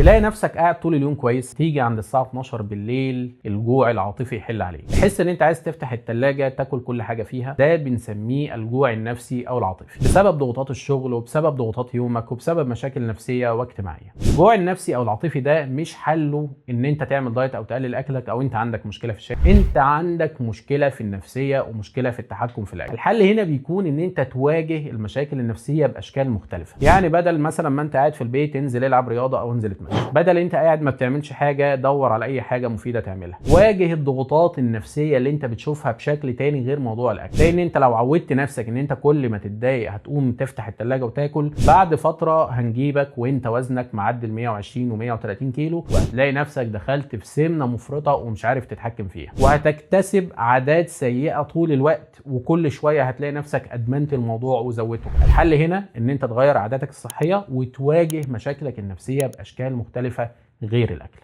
تلاقي نفسك قاعد طول اليوم كويس، تيجي عند الساعة 12 بالليل الجوع العاطفي يحل عليك، تحس ان انت عايز تفتح التلاجة تاكل كل حاجة فيها. ده بنسميه الجوع النفسي او العاطفي، بسبب ضغوطات الشغل وبسبب ضغوطات يومك وبسبب مشاكل نفسية واجتماعية. الجوع النفسي او العاطفي ده مش حله ان انت تعمل دايت او تقلل اكلك او انت عندك مشكلة في الشكل، انت عندك مشكلة في النفسية ومشكلة في التحكم في الاكل. الحل هنا بيكون ان انت تواجه المشاكل النفسية باشكال مختلفة، يعني بدل مثلا ما انت قاعد في البيت انزل العب رياضة او انزل اتمشى، بدل انت قاعد ما بتعملش حاجة دور على اي حاجة مفيدة تعملها. واجه الضغوطات النفسية اللي انت بتشوفها بشكل تاني غير موضوع الاكل، لان انت لو عودت نفسك ان انت كل ما تتضايق هتقوم تفتح التلاجة وتاكل، بعد فترة هنجيبك وانت وزنك معدي ال 120 و130 كيلو، وهتلاقي نفسك دخلت في سمنه مفرطة ومش عارف تتحكم فيها، وهتكتسب عادات سيئه طول الوقت، وكل شوية هتلاقي نفسك ادمنت الموضوع وزودته. الحل هنا ان انت تغير عاداتك الصحية وتواجه مشاكلك النفسية باشكال مختلفة غير الاكل.